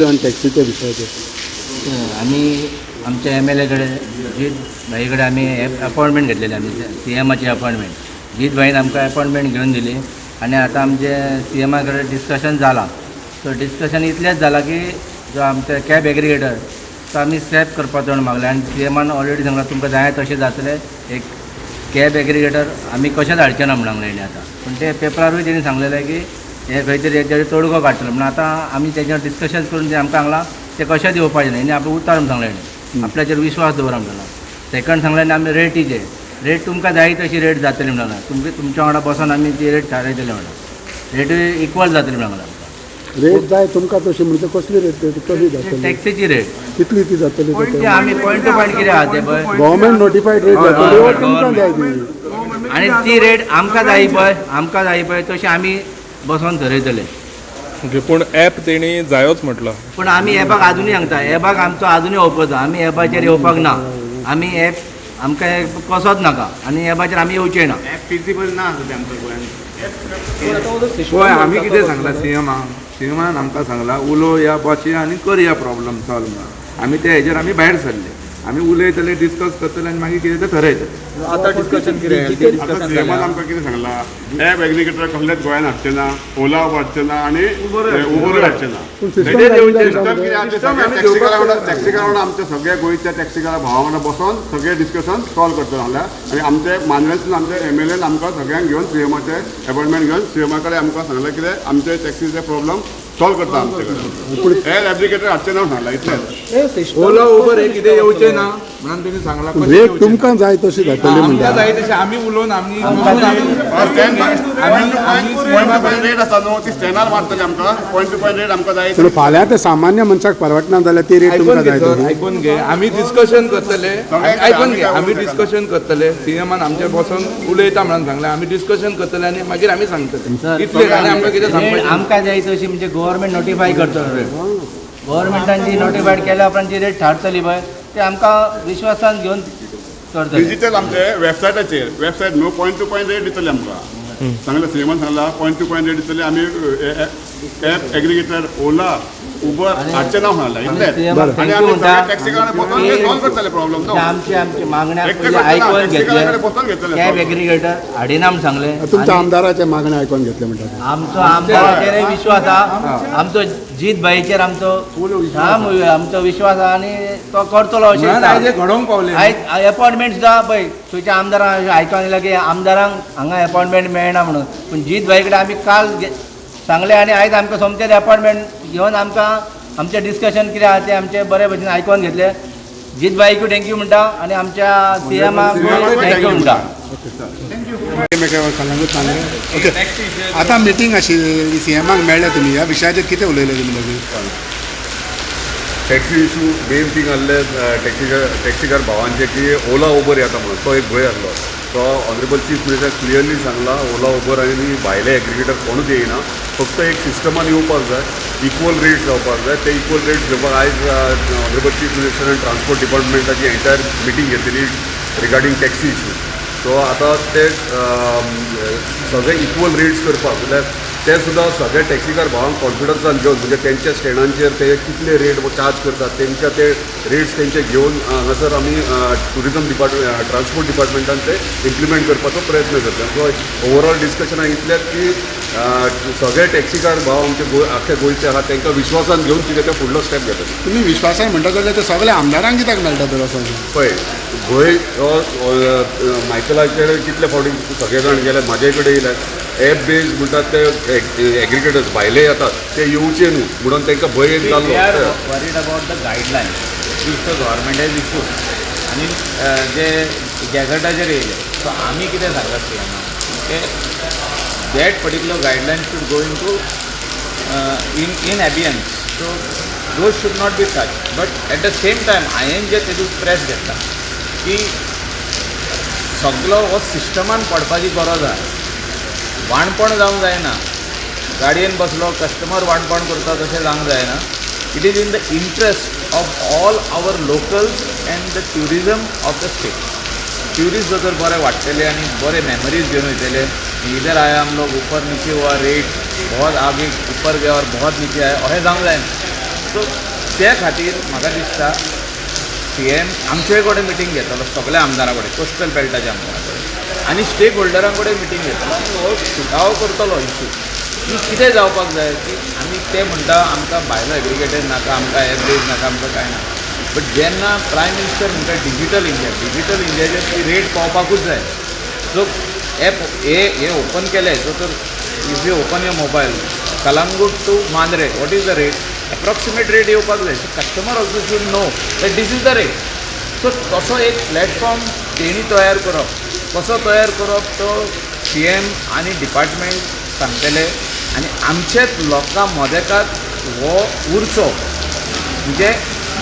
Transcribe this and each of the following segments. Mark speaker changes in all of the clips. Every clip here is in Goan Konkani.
Speaker 1: आनी टॅक्सीच्या विशयाचेर.
Speaker 2: आमी आमच्या एमएलए कडेन, जीत भाई कडेन आमी अपॉयंटमेंट घेतलेली. आमी सीएमाची अपॉयंटमेंट, जीत भाईन आमकां अपॉयंटमेंट घेवन दिली आनी आतां आमचे सीएमा कडेन डिस्कशन जालां. सो डिस्कशन इतलेंच जालां की जो आमचे कॅब एग्रिगेटर तो आमी स्क्रॅप करपाचो म्हणून मागलें आनी सीएमान ऑलरेडी सांगलां, तुमकां जाय तशें जातलें, एक कॅब एग्रिगेटर आमी कशेंच हाडचे ना म्हणून सांगलें तेणी. आतां पूण ते पेपरारूय तेणी सांगलेलें की हे खंय तरी हेजेर तोडगो काडटलो म्हणून. आतां आमी तेजेर डिस्कशन करून ते आमकां सांगलां, ते कशेंच येवपाचें न्ही. आनी आपलें उतर म्हूण सांगलें तेणी, आपल्याचेर विश्वास दवरा म्हणून सांगला. सेकंड सांगलें आनी आमी रेटीचे, रेट तुमकां जाय तशी रेट जातली म्हणून सांगला. तुमकां तुमच्या वांगडा बसोन आमी ती रेट थारायतले म्हणून, रेटूय इक्वल जातली म्हणून सांगला आमकां.
Speaker 1: रेट जाय तुमकां तशी म्हणजे कसली रेट, कशी जातली?
Speaker 2: टॅक्सीची रेट.
Speaker 1: कितली ती जातली?
Speaker 2: ते आमी पॉयंट टू पॉयंट कितें आहा ते पळय.
Speaker 1: गव्हर्मेंट नोटिफायड रेट जातली वा तुमकां जाय ती?
Speaker 2: आनी ती रेट आमकां जाय पळय, आमकां जाय पळय तशी आमी बसोन थरयतले.
Speaker 3: ओके, पूण ॲप तेणी जायोच म्हटलां.
Speaker 2: पूण आमी एपाक आजुनूय सांगता, एपाक आमचो आजुनूय ओपोज. आमी एपाचेर येवपाक ना. आमी एप आमकां एप कसोच नाका आनी एपाचेर आमी येवचे ना.
Speaker 4: ॲप फिजिबल ना सद्या आमच्या गोंयांत.
Speaker 5: पळय, आमी कितें सांगलां सीएमाक, सीएमान आमकां सांगलां, उलोवया, बसया आनी करया प्रॉब्लम सॉल्व म्हणून. आमी त्या हेजेर आमी भायर सरले. आमी उलयतले, डिस्कस करतले आनी मागीर कितें तें थरयतले.
Speaker 6: आतां डिस्कशन कितें?
Speaker 4: आतां सीएमान आमकां कितें सांगलां, ॲप एग्रिगेटर कसलेच गोंयान हाडचे ना, ओला हाडचे ना आनी उबरूय हाडचे ना.
Speaker 1: पूण सिस्टम
Speaker 4: सिस्टम कितें आहा तें सगळ्या टॅक्सीकारा वांगडा, टॅक्सीकारा वांगडा, आमच्या सगळ्या गोंयच्या टॅक्सीकारा भावा वांगडा बसोन सगळें डिस्कशन सॉल्व करतले सांगल्या. आनी आमचे मानवेसून आमचे एमएलएन आमकां सगळ्यांक घेवन सीएमाचे अपॉयंटमेंट घेवन सीएमा कडेन आमकां सांगलें कितें, आमचे टॅक्सीचे प्रॉब्लम सॉल्व करता आमचे कडेन, ॲप एग्रिगेटर हाडचे ना सांगला, इतलेंच.
Speaker 5: ओला उबर हे कितें येवचें ना म्हणून तेणी सांगलां. कशें
Speaker 1: रेट
Speaker 5: येवचें ना?
Speaker 1: तुमकां जाय तशी जातली
Speaker 5: आमकां
Speaker 1: म्हणटा.
Speaker 5: जाय तशें आमी उलोवन आमी आमी
Speaker 4: पॉयंट टू पॉयंट रेट आसा न्हू, ती स्टँडार मारतली आमकां. पॉयंट टू पॉयंट रेट आमकां जाय.
Speaker 1: पूण फाल्यां ते सामान्य मनशाक परवडना जाल्यार ती रेट
Speaker 5: आयकून
Speaker 1: तुमकां
Speaker 5: घे
Speaker 1: जाय
Speaker 5: सर
Speaker 1: तशी?
Speaker 5: आयकून घे. आमी डिस्कशन करतले. आयकून घे, आमी डिस्कशन करतले. सीएमान आमचे बसोन उलयता म्हणून सांगलें. आमी डिस्कशन करतले आनी मागीर आमी सांगतले. इतलें आनी आमकां कितें
Speaker 2: रेट
Speaker 5: सांगपाचें?
Speaker 2: आमकां जाय तशी म्हणजे गव्हर्मेंट नोटिफाय करतलो रेट. गव्हर्मेंटान जी नोटिफायड केल्या उपरांत जी रेट थारतली पळय, ते आमकां विश्वासान घेवन करतले.
Speaker 4: डिजिटल आमचे वेबसायटाचेर, वेबसायट न्हू, पॉयंट टू पॉयंट रेट दितले आमकां सांगलें. सीएमान सांगला, पॉयंट टू पॉयंट रेट दितले आमी, ॲप एग्रिगेटर ओला उबर हाडचे ना सांगला, इतलेंच.
Speaker 2: सीएम
Speaker 4: आनी
Speaker 2: thank you
Speaker 4: आमी
Speaker 2: म्हणटा.
Speaker 4: सगळे टॅक्सीकारांक बसोन ते सॉल्व करतले प्रॉब्लम न्हू.
Speaker 2: आमची आमची मागण्या
Speaker 4: एकटे
Speaker 2: पयलीं
Speaker 4: करतना,
Speaker 2: आयकून
Speaker 4: टॅक्सीकारा कडेन
Speaker 2: घेतले,
Speaker 4: बसोन घेतले.
Speaker 2: कॅब एग्रिगेटर हाडिना म्हूण सांगलें.
Speaker 1: तुमच्या
Speaker 2: आनी
Speaker 1: आमदाराच्या मागण्या आयकून घेतले म्हणटा.
Speaker 2: आमचो आमदाराचेरय विश्वास आहा, आमचो जीत भाईचेर आमचो ठाम आमचो विश्वास आहा आनी तो करतलो अशें
Speaker 5: म्हणून आयज
Speaker 2: दिसता.
Speaker 5: हे घडोवंक पावले.
Speaker 2: आयज अपॉयंटमेंट सुद्दां पळय, थंयच्या आमदारांक आयकून येयलां की आमदारांक हांगा अपॉयंटमेंट मेळना म्हणून. पूण जीत भाई कडेन आमी काल सांगलें आनी आयज आमकां सोमतेच अपॉयंटमेंट घेवन आमकां आमचें डिस्कशन कितें आहा तें आमचें बरे भशेन आयकून घेतलें. जीत भाईकूय thank you म्हणटा आनी आमच्या सीएमाक thank you म्हणटा.
Speaker 1: ओके, आतां मिटींग आशिल्ली, सीएमाक मेळ्ळे तुमी, ह्या विशयाचेर कितें उलयले तुमी लागीं?
Speaker 7: टॅक्सी इशू मेन थींग आहले टॅक्सीकार भावांचे की ओला उबर येता म्हणून तो एक भंय आसलो. तो ऑनरेबल चीफ मिनिस्टर क्लियरली सांगला, ओला उबर आनी भायले एग्रिगेटर कोणूच येयना, फक्त एक सिस्टमान येवपाक जाय, इक्वल रेट्स जावपाक जाय. ते इक्वल रेट्स घेवपाक आयज ऑनरेबल चीफ मिनिस्टर आनी ट्रान्सपोर्ट डिपार्टमेंटाची एंटायर मिटींग घेतलेली रिगार्डींग टॅक्सी इशू. सो आतां ते सगळे इक्वल रेट्स करपाक म्हणल्यार ते सुद्दां सगळे टॅक्सीकार भावांक कॉन्फिडन्सान घेवन, म्हणजे तेंच्या स्टँडांचेर ते कितले रेट चार्ज करतात, तेंच्या ते रेट्स तेंचे घेवन हांगासर आमी टुरिजम डिपार्टमेंट, ट्रान्सपोर्ट डिपार्टमेंटान ते इम्प्लिमेंट करपाचो प्रयत्न करता. सो ओवरऑल डिस्कशनां इतलेंच की सगळे टॅक्सीकार भाव आमचे गोंय, आख्खे गोंयचे आहा, तांकां विश्वासान घेवन कितें ते फुडलो स्टेप घेतले.
Speaker 1: तुमी विश्वासान म्हणटा जाल्यार ते सगळे आमदारांक कित्याक मेळटा तर असो?
Speaker 7: पळय, भंय हो मायकलाचे कितले फावटी सगळे जाण गेले, म्हाजे कडेन येयले. एप बेज म्हणटात ते एग्रिगेटर्स भायले येतात, ते येवचे न्हू म्हणून तांकां भंय एक
Speaker 6: They
Speaker 7: जाल्लो.
Speaker 6: are worried about the guidelines which the government has issued आनी जे गॅझेटाचेर येयले. सो आमी कितें सांगला सीएमाक की that particular guideline should go in abeyance, so those should not be touched. But at the same time हांवें जे तेजू प्रेस घेतला की सगलो हो सिस्टमान पडपाची गरज आहा. वाणपण जावंक जायना. गाडयेन बसलो कस्टमर वाणपण करता तशें जावंक जायना. It is in the interest of all our locals and the tourism of the state. Tourist जर बरे वाडटले आनी बरे मेमरीज घेवन वयतले, इधर आया हम लोग, ऊपर नीचे हुआ रेट, बहुत आगे ऊपर गया और बहुत नीचे आया, अशें जावंक जायना. सो त्या खातीर म्हाका दिसता सी एम आमचे कडेन मिटींग घेतलो सगळ्या आमदारां कडेन, कोस्टल बेल्टाच्या आमदारां कडेन आनी स्टेक होल्डरां कडेन मिटींग घेतलो आनी हो सुटावो करतलो इशू की कितें जावपाक जाय. की आमी ते म्हणटा आमकां भायलो एग्रिगेटर नाका, आमकां एप बेज नाका, आमकां कांय ना. बट जेन्ना प्रायम मिनिस्टर म्हणटा डिजिटल इंडिया, डिजिटल इंडियाचेर ती रेट पावपाकूच जाय. सो एप हे ओपन केलें सो तर if you open your mobile Calangute to Mandrem what is the rate, approximate rate येवपाक जाय. So customer also should know that this is the rate. So तसो एक प्लॅटफॉर्म तेणी तयार करप, कसो तयार करप तो सी एम आनी डिपार्टमेंट सांगतले आनी आमचेच लोकां मदेकात हो उरचो. म्हणजे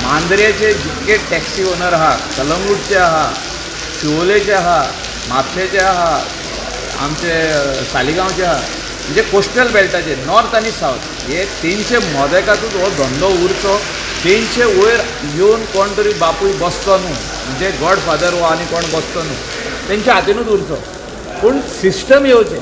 Speaker 6: मांद्रेचे जितके टॅक्सी ओनर आहा, कलंगूटचे आहा, शिवोलेचे आहा, म्हापशेचे आहा, आमचे सालिगांवचे आहा, म्हणजे कोस्टल बेल्टाचे नॉर्थ आनी सावथ हे तेंचे मदेकातूच हो धंदो उरचो. तेंचे वयर येवन कोण तरी बापूय बसचो न्हू, म्हणजे गॉड फादर हो आनी कोण बसचो न्हू, तेंच्या हातीनूच उरचो. पूण सिस्टम येवचें,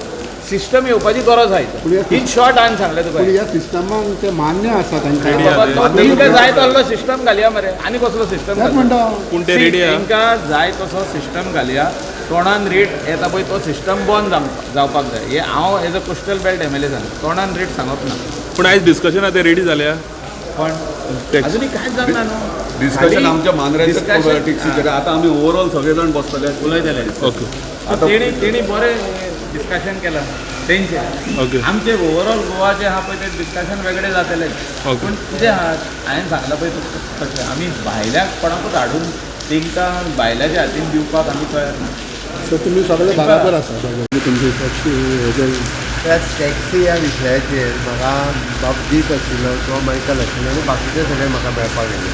Speaker 6: सिस्टम येवपाची गरज आहा. इन शॉर्ट हांवें सांगलें तुका,
Speaker 1: पूण ह्या सिस्टमाक ते मान्य आसा तांकां,
Speaker 6: तेंकां जाय तसलो सिस्टम घालया मरे, आनी कसलो सिस्टम
Speaker 1: म्हणटा.
Speaker 3: पूण ते रेडी आहा,
Speaker 6: तेंकां जाय तसो सिस्टम घालया. तोंडान रेट येता पळय तो सिस्टम बंद जावपाक जाय. हे हांव as a coastal belt M L A सांगता, तोंडान रेट सांगप ना.
Speaker 3: पूण आयज डिस्कशना ते रेडी जाल्या,
Speaker 6: पण अजूनय कांयच जावंक ना न्हू
Speaker 7: डिस्कशन आमच्या मांद्र्याचे टॅक्सीचेर. आतां आमी ओवरऑल सगळे जाण बसतले
Speaker 6: उलयतले.
Speaker 3: ओके,
Speaker 6: तेणी बरें डिस्कशन केलां तेंचें.
Speaker 3: ओके,
Speaker 6: आमचे ओवरऑल गोवा जे आहा पळय ते डिस्कशन वेगळें जातलें. पूण कितें आहा हांवें सांगलां पळय तुका तशें आमी भायल्याक कोणाकूच हाडून तेंकां भायल्याच्या हातीन दिवपाक आमी तयार ना.
Speaker 1: सो तुमी सगळे बराबर आसा तुमची टॅक्सी.
Speaker 8: त्या टॅक्सी ह्या विशयाचेर म्हाका बाब दीप आशिल्लो किंवा मायकल आशिल्लो आनी बाकीचे सगळे म्हाका मेळपाक गेले.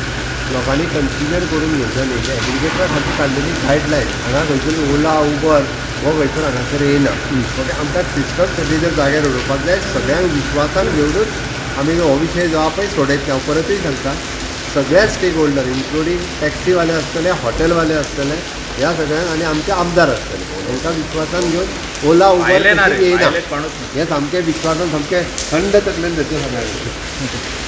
Speaker 8: लोकांनी कन्सिडर करून घेवचें न्ही की एग्रिगेटरा खातीर काडलेली गायडलायन हांगा खंयसर ओला उबर हो खंयसर हांगासर येयना. ओके, आमकां सिस्टम सगळी जर जाग्यार उडोवपाक जाय, सगळ्यांक विश्वासान घेवनूच आमी हो विशय जो आहा पळय सोडयतले. हांव परतूय सांगता, सगळ्या स्टेक होल्डर इन्क्लुडींग टॅक्सीवाले आसतले, हॉटेलवाले आसतले, ह्या सगळ्यांक आनी आमचे आमदार आसतले, तांकां विश्वासान घेवन ओला उबर येयना. हे सामकें विश्वासान सामकें थंड तकलेन धरचें सगळ्यांक.